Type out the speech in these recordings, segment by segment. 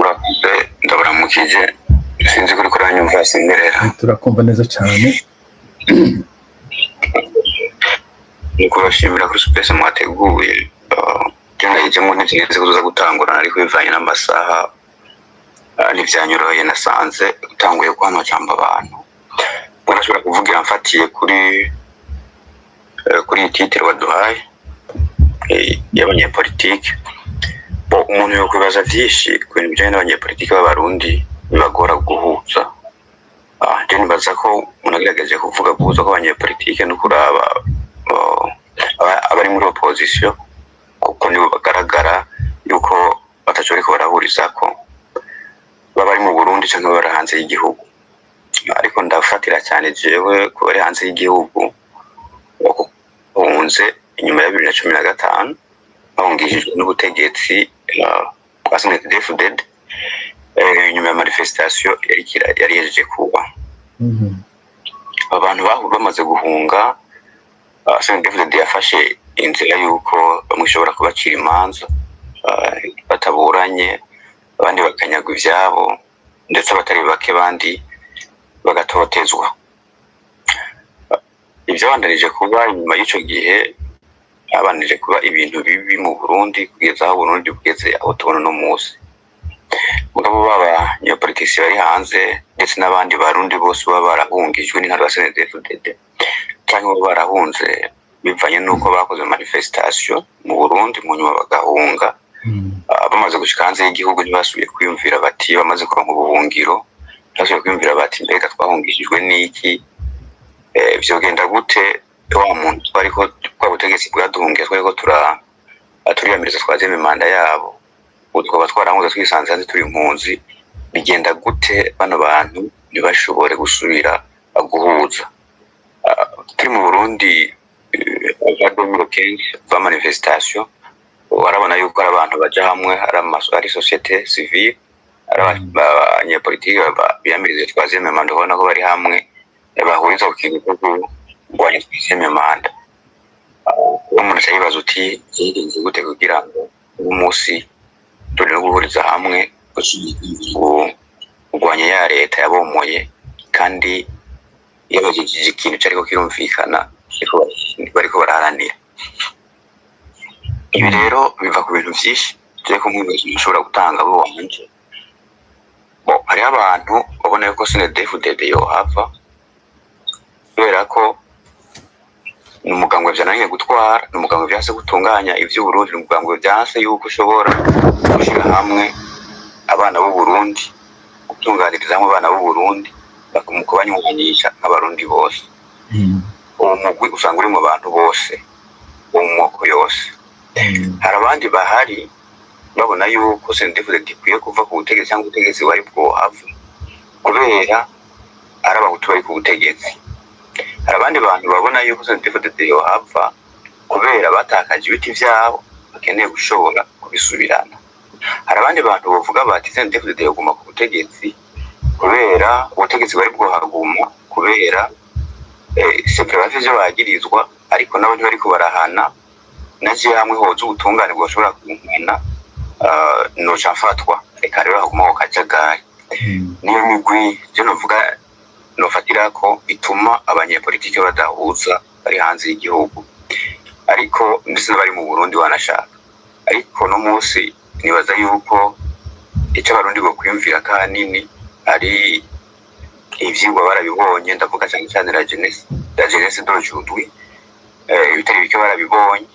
Urakoze, ndabaramukije. Sinzi kuri kuranyumva, sinderera. Turakumva neza cyane. Ni kubashimira kuri space mwateguye. Byangayijemo ntibyigeze kuza gutangurana, ariko bivanye n'amasaha ntibyanyoroheye. Nasanze utanguye guha amajambo abantu murashobora kuvugira. Mfatiye kuri iyi titre waduhaye y'abanyepolitike. Bo umuntu yokwibaza vyinshi ku bintu bijanye n'abanyepolitike b'Abarundi bibagora guhuza. Je nibaza ko umuntu agerageje kuvuga guhuza kw'abanyepolitike no kuraba abari muri opposition, kuko nibo bagaragara yuko bataco bariko barahurizako, baba bari mu Burundi canke bari hanze y'igihugu. Ariko ndafatira cyane jewe ku bari hanze y'igihugu bahunze inyuma ya 2015, bahungishijwe n'ubutegetsi bwa CNDD-FDD, inyuma ya manifestation yari ihejeje kuba. Abantu bamaze guhunga, CNDD-FDD yafashe inzira yuko bamwe ishobora kubacira imanza bataburanye, abandi bakanyagwa ivyabo, ndetse abatari bake bandi bagatotezwa. Ivyabandanije kuba inyuma y'ico gihe, habandanije kuba ibintu bibi mu Burundi kugeza aho Burundi bugeze aho tubona uno musi. Mugabo b'abanyepolitiki bari hanze ndetse n'abandi Barundi bose baba barahungijwe n'intwaro ya CNDD-FDD canke baba barahunze bivanye n'uko bakoze manifestation mu Burundi, mu nyuma bagahunga, bamaze gushika hanze y'igihugu ntibasubiye kwiyumvira bati, bamaze kuronka ubuhungiro, ntibasubiye kwiyumvira bati: "Mbega twahungishijwe n'iki? Vyogenda gute wa muntu twariko, bwa butegetsi bwaduhungiye, twariko turiyamiriza twazema imanda yabo, ubu twaba twarahunze twisanze hanze turi impunzi, bigenda gute bano bantu ntibashobore gusubira guhuza?" Turi mu Burundi ava 2015, va manifestation, warabona yuko ari abantu baja hamwe, ari amaso, ari société civile, ari abanyepolitike biyamiriza troisième mandat, ubona ko bari hamwe, bahuriza ku kintu cyo kurwanya troisième mandat. Uwo muntu aca yibaza uti: "Vyagenze gute kugira ngo uno musi turi no guhuriza hamwe kurwanya ya leta yabomoye, kandi yabagejije ikintu cariko kirumvikana bariko baraharanira?" Ibi rero biva ku bintu vyinshi. Je ko nk'ibibazo nshobora gutanga bo wanje, bo hariho abantu babona yuko CNDD-FDD yohava kubera ko ni umugambwe vyananiye gutwara, ni umugambwe vyanse gutunganya ivy'Uburundi, ni umugambwe vyanse yuko ushobora gushira hamwe abana b'Uburundi, gutunganiriza hamwe abana b'Uburundi mu kubanywanisha nk'Abarundi bose. Uwo mugwi usanga urimwo abantu bose bo mu moko yose. Hari abandi bahari babona yuko CNDD-FDD ikwiye kuva ku butegetsi cyangwa ubutegetsi bwari bwohava kubera ari Abahutu bari ku butegetsi. Hari abandi bantu babona yuko CNDD-FDD yohava kubera batakaje ibiti vyabo, bakeneye gushobora kubisubirana. Hari abandi bantu bavuga bati: "CNDD-FDD yoguma ku butegetsi kubera ubutegetsi bwari bwohaguma, kubera c'est vrai bafise ivyo bagirizwa, ariko nabo ntibariko barahana. Naje hamwe hoza ubutungane bwoshobora kumpana, noca mfatwa. Reka rero hagumaho kajagari." Niyo migwi je novuga nofatirako ituma abanyepolitike badahuza bari hanze y'igihugu, ariko ndetse n'abari mu Burundi wanashaka. Ariko no munsi nibaza yuko ico Abarundi bokwiyumvira kahanini ari ivyigwa barabibonye. Ndavuga cane cane la jeunesse, la jeunesse d'aujourd'hui. Ibitari bike barabibonye,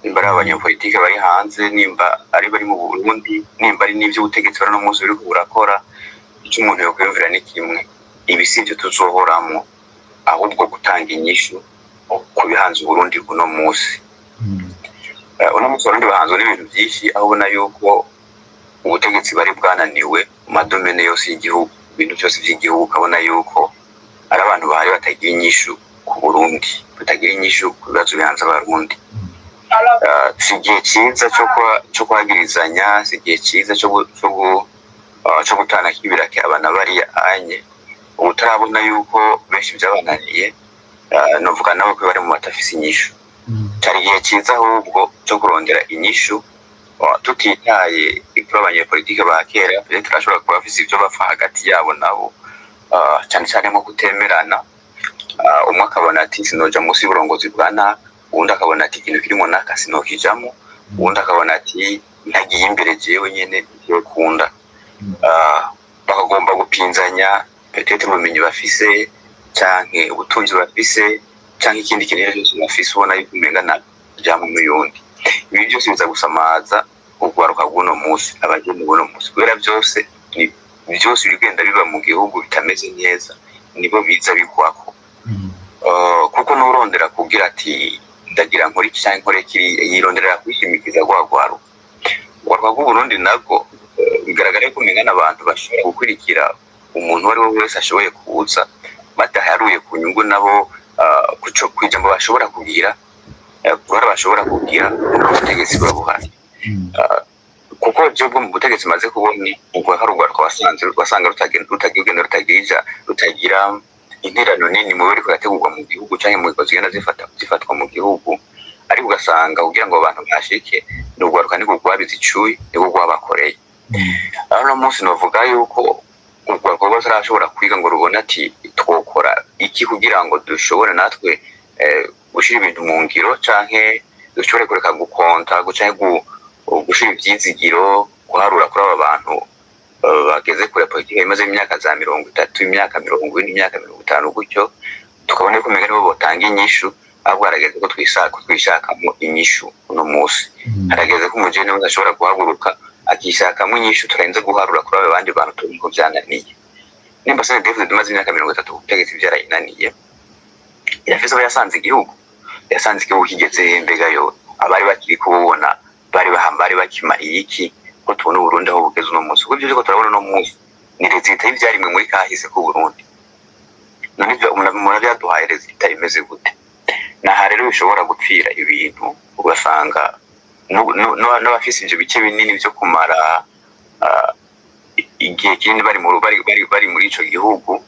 nimba ari abanyepolitike bari hanze, nimba ari bari mu Burundi, nimba ari n'ivy'ubutegetsi bari no munsi buriko burakora. Ico umuntu yokwiyumvira ni kimwe: ibi si ivyo tuzohoramwo, ahubwo gutanga inyishu ku bihanze Uburundi uno musi. Uno munsi Abarundi bahanzwe n'ibintu vyinshi, aho ubona yuko ubutegetsi bari bwananiwe mu ma domaines yose y'igihugu, ibintu vyose vy'igihugu, ukabona yuko ari abantu bahari batagira inyishu ku Burundi, batagira inyishu ku bibazo bihanze Abarundi. Si igihe ciza co kwagirizanya, si igihe ciza co gutana kibirake abana bariya anye. Ubu utarabona yuko benshi vyabananiye, novuga nabo ko bari mu batafise inyishu. Cari igihe ciza ahubwo co kurondera inyishu. Tutitaye kuri abanyepolitike ba kera, peut-être ashobora kuba bafise ivyo bapfa hagati yabo nabo, cane cane nko kutemerana. Umwe akabona ati sinoja munsi y'uburongozi bwa naka, uwundi akabona ati ikintu kirimo naka sinokijamo, uwundi akabona ati ntagiye imbere jewe nyene ntiyokunda. Bakagomba gupinzanya peut-être ubumenyi bafise, canke ubutunzi bafise, canke ikindi kintu icyo cyose bafise, ubona yuko umenga na jamwe n'uyundi. Ibi byose biza gusamaza urwaruka rw'uno munsi, abageni b'uno munsi, kubera byose ni byose ibigenda biba mu gihugu bitameze neza, nibo biza bigwako. Kuko n'urondera kugira ati ndagira nkore iki canke nkore kiriya, yironderera kwishimikiza rwa rwaruka. Urwaruka rw'Uburundi nabwo, bigaragara yuko umenga n'abantu bashobora gukurikira umuntu uwo ari we wese ashoboye kuza, badaharuye ku nyungu nabo, kuco kw'ijambo bashobora kugira, uruhara bashobora kugira mu butegetsi buba buhari. Kuko je bwo mu butegetsi maze kubona ubwo hari urwaruka wasanze wasanga rutagira ugenda, rutagira rutagira interano nini mu biriko birategurwa mu gihugu canke mu bikorwa zigenda zifatwa mu gihugu, ariko ugasanga kugira ngo abantu bashike ni urwaruka nirwo rwabize icuyi, nirwo rwabakoreye. Aho uno munsi novuga yuko urwaruka rwose rutarashobora kwiga ngo rubone ati twokora iki kugira ngo dushobore natwe gushira ibintu mu ngiro, canke dushobore kureka gukonta canke gushira ivyizigiro, guharura kuri aba bantu bageze kure politike imaze imyaka za 30, imyaka 40, imyaka 50 gutyo, tukabona yuko umenga nibo botanga inyishu. Ahubwo harageze ko twishakamo inyishu. Uno munsi harageze ko umujene wese ashobora guhaguruka akishakamo inyishu, turarenze guharura kuri abo bandi bantu tubona ko vyananiye. Nimba CNDD-FDD imaze imyaka 30 ku butegetsi vyarayinaniye, irafise aho yasanze igihugu, yasanze igihugu kigeze he? Mbega yo abari bakiri kububona bari bari bakimariye iki, ko tubona Uburundi aho bugeze uno munsi? Kuko ivyo turiko turabona uno munsi ni résultat y'ivyarimwe muri kahise k'Uburundi. None ivyo umuntu vyaduhaye résultat imeze gute? Naha rero bishobora gupfira ibintu, ugasanga n'abafise ivyo bice binini vyo kumara igihe kinini bari mu bari bari bari muri ico gihugu.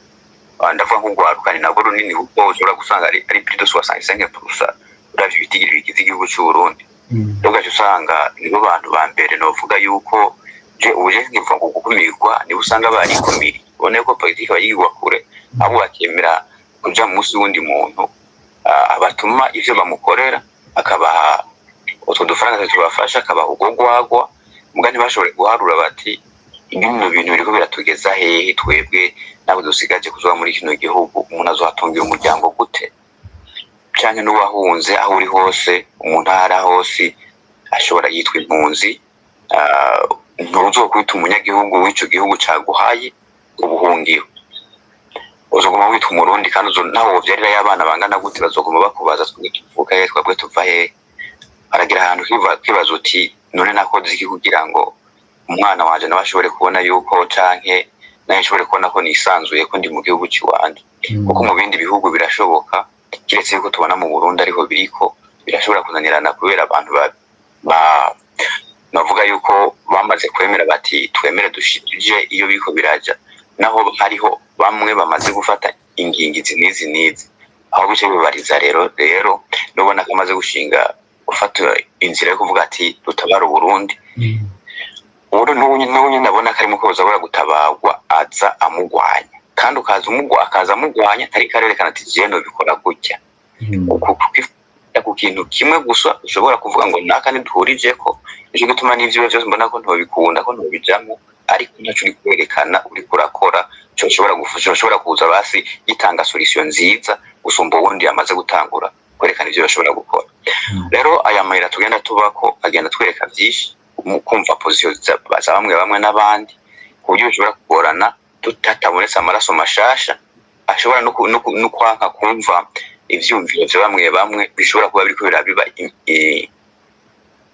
Ndavuga nk'urwaruka, ni nabwo runini, kuko ushobora gusanga ari plus de 65% uravye ibitigiri bigize igihugu c'Uburundi. Rero ugaca usanga nibo bantu ba mbere novuga yuko je uje nkivuga ngo gukumirwa, nibo usanga barikumiriye, ubona yuko politiki bayigwa kure, ahubwo bakemera kuja munsi y'uwundi muntu, abatuma ivyo bamukorera, akabaha utwo dufaranga tubafasha, akabaha urwo rwagwa, muga ntibashobore guharura bati bino bintu biriko biratugeza hehe? Twebwe ntabwo dusigaje kuzoba muri kino gihugu, umuntu azohatungira umuryango gute? Canke n'uwahunze, aho uri hose, umuntu aho ari hose ashobora yitwa impunzi, ntuzokwita umunyagihugu w'ico gihugu caguhaye ubuhungiro, uzoguma witwa Umurundi. Kandi naho wovyarirayo abana bangana gute, bazoguma bakubaza twebwe tuvuka hehe, twebwe tuva hehe? Haragira ahantu kwibaza uti none nakoze iki kugira ngo umwana wanje nawe ashobore kubona yuko, canke nawe nshobore kubona ko nisanzuye, ko ndi mu gihugu ciwanje? Kuko mu bindi bihugu birashoboka, kiretse yuko tubona mu Burundi ariho biriko birashobora kunanirana, kubera abantu ba navuga yuko bamaze kwemera bati twemere dushije iyo biriko biraja, naho hariho bamwe bamaze gufata ingingo izi n'izi n'izi, aho bice bibariza. Rero nubona ko amaze gushinga gufata inzira yo kuvuga ati dutabara Uburundi, ubu n'ubu nyine abona ko arimo koza abura gutabarwa, aza amugwanya, kandi ukaza umugwa, akaza amugwanya, ariko arerekana ati jewe nobikora gutya. Ku kintu kimwe gusa ushobora kuvuga ngo naka ntiduhurijeko, nico gituma n'ivyiwe vyose mbona ko ntobikunda, ko ntobijamwo, ariko ntaco uri kwerekana uriko urakora coshobora gufasha, coshobora kuza basi gitanga solution nziza gusumba uwundi yamaze gutangura kwerekana ivyo bashobora gukora. Rero aya mayira tugenda tubako agenda twereka vyinshi mu kumva position za bamwe bamwe n'abandi, ku buryo bishobora kugorana tutatabonetse amaraso mashasha ashobora no kwanka kumva ivyumviro vya bamwe bamwe, bishobora kuba biriko birabiba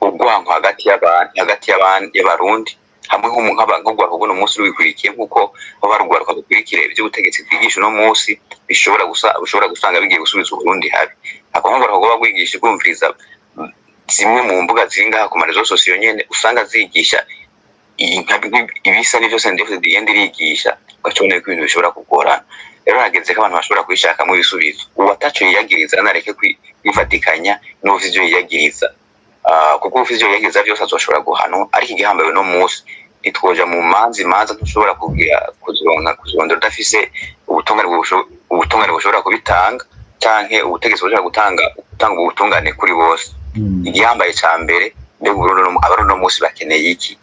urwanko hagati y'abantu, hagati y'Abarundi hamwe nk'urwaruka rw'uno munsi rubikurikiye, nk'uko baba rugwaruka rukurikira ivy'ubutegetsi bwigisha uno munsi, bishobora gusa ushobora gusanga bigiye gusubiza Uburundi habi. Ako nk'urwaruka rwoba rwigisha rwumviriza zimwe mu mbuga ziri ngaha ku ma réseaux sociaux nyene, usanga zigisha ibisa n'ivyo CNDD-FDD igenda irigisha, ugaca ubona yuko ibintu bishobora kugorana. Rero hageze ko abantu bashobora kwishakamo ibisubizo. Uwo ataco yiyagiriza nareke kwifatikanya n'uwufise ivyo yiyagiriza. Kuko ufite ivyo yageza vyose azoshobora guhanwa. Ariko igihambaye uno munsi, ntitwoja mu manza. Imanza ntushobora kugira kuzironka, kuzirondera udafise ubutungane bushobora kubitanga, canke ubutegetsi bushobora gutanga ubutungane kuri bose. Igihambaye ca mbere, mbega Uburundi Abarundi uno munsi bakeneye iki?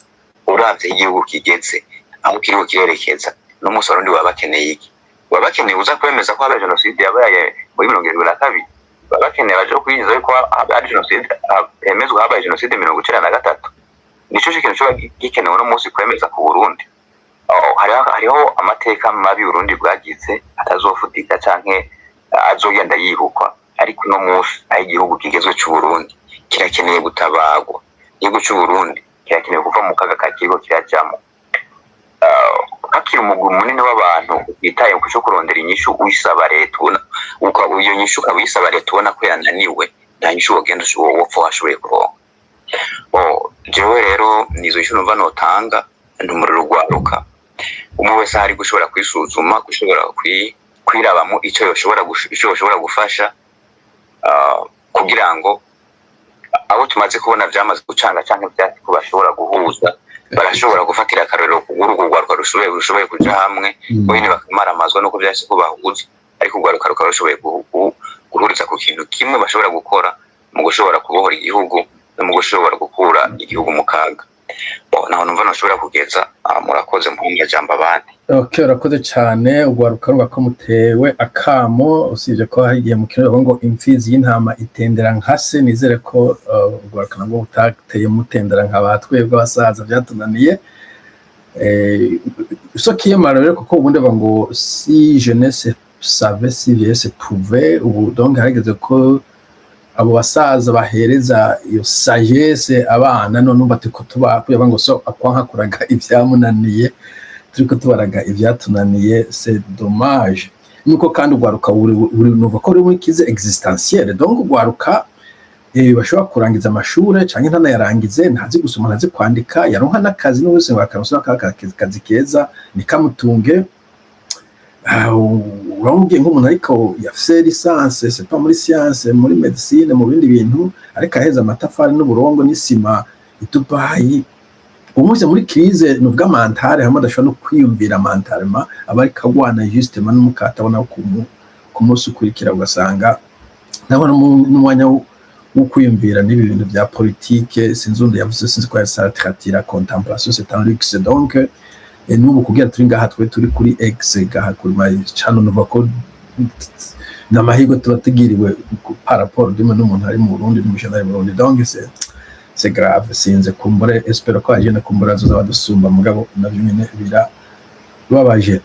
Uravye aho igihugu kigeze, aho kiriko kirerekeza uno munsi, Abarundi baba bakeneye iki? Baba bakeneye uza kwemeza ko habaye jenoside yabaye muri 72? Baba bakeneye abaje kwinjiza yuko habaye jenoside, hemezwa habaye jenoside 93? Nico kintu coba gikenewe uno munsi kwemeza ku Burundi. Oh, hariho amateka mabi Burundi bwagize atazofutika canke azogenda yibukwa. Ariko uno munsi aho igihugu kigezwe c'Uburundi, kirakeneye gutabagwa. Igihugu c'Uburundi kirakeneye kuva mu kaga kakiriko kirajamwo. Hakiri umugwi munini w'abantu witaye ku cyo kurondera inyishu uyisaba leta, ubona iyo nyishu ukaba uyisaba leta, ubona ko yananiwe, nta nyishu wogenda wopfa washoboye kuronka. Oh, jewe rero nizo nyishu numva notanga. Ntumuriro ugwaruka, umwe wese ahari gushobora kwisuzuma, gushobora kwirabamo ico yoshobora gufasha, kugira ngo abo tumaze kubona vyamaze gucanga canke vyatsi ko bashobora guhuza, barashobora gufatira akarorero kuri urwo rwaruka rushoboye kuja hamwe, bo nyene bakamaramazwa nuko vyahise ko bahuza, ariko urwaruka rukaba rushoboye guhuriza ku kintu kimwe bashobora gukora mu gushobora kubohora igihugu no mu gushobora gukura igihugu mu kaga. Bon, naho numva nashobora kugeza. Murakoze, muhe jambo abandi. Okay, urakoze cyane. Urwaruka ruba ko mutewe akamo, usibye ko hari igihe mu kirundi bavuga ngo imfizi y'intama itendera nka se. Nizere ko urwaruka nabwo butateye mutendera nka ba twebwe abasaza byatunaniye. Ce qui est malheureux, kuko ubundi bavuga ngo si jeunesse savait, si vieillesse pouvait. Ubu donc harageze ko abo basaza bahereza iyo sagesse abana. None umva turiko tuba kugira ngo so akwanka kuraga ivyamunaniye, turiko tubaraga ivyatunaniye. C'est dommage. Nuko kandi urwaruka buri nuva ko ruri muri crise existentielle. Donc urwaruka bashobora kurangiza amashure canke ntanayarangize, ntazi gusoma, ntazi kwandika, yaronka n'akazi n'ubuzima bakaronsa akazi keza nikamutunge. Uramubwiye nk'umuntu ariko yafise licence, c'est pas muri science, muri médecine, mu bindi bintu, ariko aheza amatafari n'uburongo n'isima i Dubayi, umuse muri crise nuvuga mentale, hamwe adashobora no kwiyumvira mentalement, aba ariko agwana justement n'umukata abona ku munsi ukurikira, ugasanga ndabona n'umwanya wo kwiyumvira n'ibi bintu bya politike. Sinzi undi yavuze, sinzi ko yari Sartre, ati la contemplation, c'est un luxe. Donc n'ubu kugira turi ngaha, twe turi kuri X gaha kuri ma channel, nuva ko n'amahirwe tuba tugiriwe par rapport dimwe n'umuntu ari mu Burundi, n'umujana ari mu Burundi. Donc c'est grave. Sinze kumbure, espero ko agenda kumbura azoza badusumba, mugabo navyo nyene birababaje.